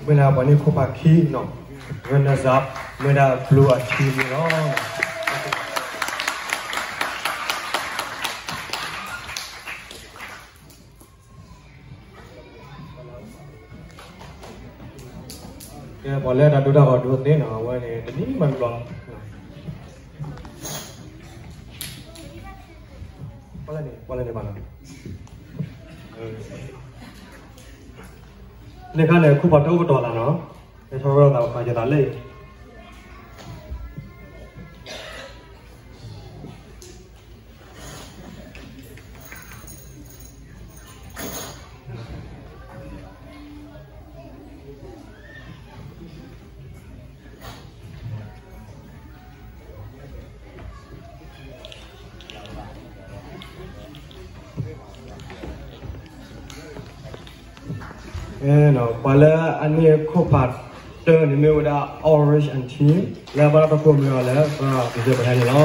မ့ၢ်ဒၣ်ပှၤန့ၢ်ခိၣ်ဖးခံနီၤ runners up မ့ၢ်ဒၣ် blue အခံန့ၣ်လီၤ. ကဲ ပှၤလၢတၢ်ဒိတၢ်ဂီၤဒိသ့နီၤ အဝဲန့ၣ် တနံၤမၤတဘျီလီၤ. ပှၤလၢန့ၣ် ပှၤလၢန့ၣ်ဘၣ်နီၤ. န့ၣ်ခါန့ၣ် ခိၣ်ဖးတအိၣ်ကတီၤလၢ်နီၤ. ဟဲထီၣ်ဝဲဒၣ်သးပှၤယသးလၢ ပှၤလၢအန့ၢ်ခိၣ်ဖးတၢန့ၣ်မ့ၢ်ဝဲဒၣ် orange and team လၢအဘၣ်တၢ်တီခိၣ်မ့ၢ်အီၤလၢ ပကဒုးပဟဲန့ၣ်လီၤ.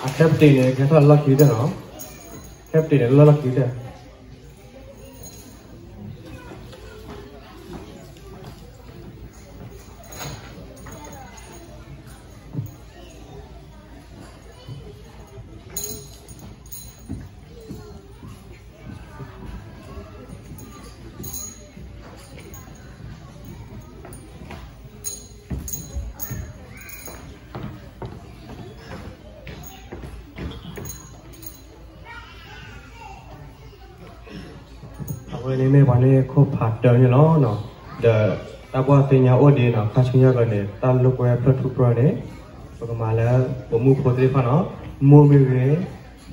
အ captain န့ၣ် ကဲထီၣ်လီၢ်ခံကတၢၢ်နီၤ. captain န့ၣ် လီၢ်လီၢ်ခံကတၢၢ်. အဝဲန့ၣ်မ့ၢ်ပှၤန့ၢ်ခိၣ်ဖးတၢန့ၣ်လီၤ. ဒီးတၢ်ကွၢ်သ့ၣ်ညါအိၣ်ဒံးနီၤ ခါဆူညါကဒီးန့ၣ် တၢ်လိာ်ကွဲဖျၢၣ်ထူၣ်ဖျၢၣ်န့ၣ် ပကမၤလၢပိာ်မုၣ်ဖိသ့ၣ်တဖၣ်နီၤ. မိၢ်မ့ၢ်ဂ့ၤ,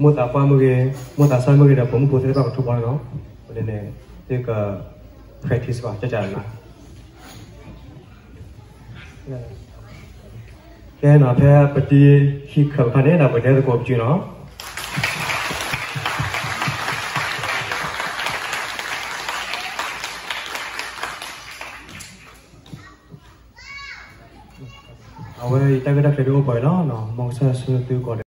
မိၢ်သးပှၢ်မ့ၢ်ဂ့ၤ, မိၢ်သးစၢ်မ့ၢ်ဂ့ၤဒီး ပိာ်မုၣ်ဖိသ့ၣ်တဖၣ်ကထူၣ်ဖျဲးန့ၣ်လီၤ. အဃိန့ၣ်န့ၣ် သုက practice ဘၣ် ကကနၤ. ကဲနီၤ ဖဲပတံၤခံခၢးတဖၣ်န့ၣ် ဒီးပကတဲသကိးပစုနီၤ. အဝဲအံၤတၢ်ဂ့ၢ်တၢ်ကျိၤဒုးအိၣ်ပှဲၤလီၤ. မ်ကစၢ်ဆိၣ်ဂ့ၤသုကိးဂၤဒဲး.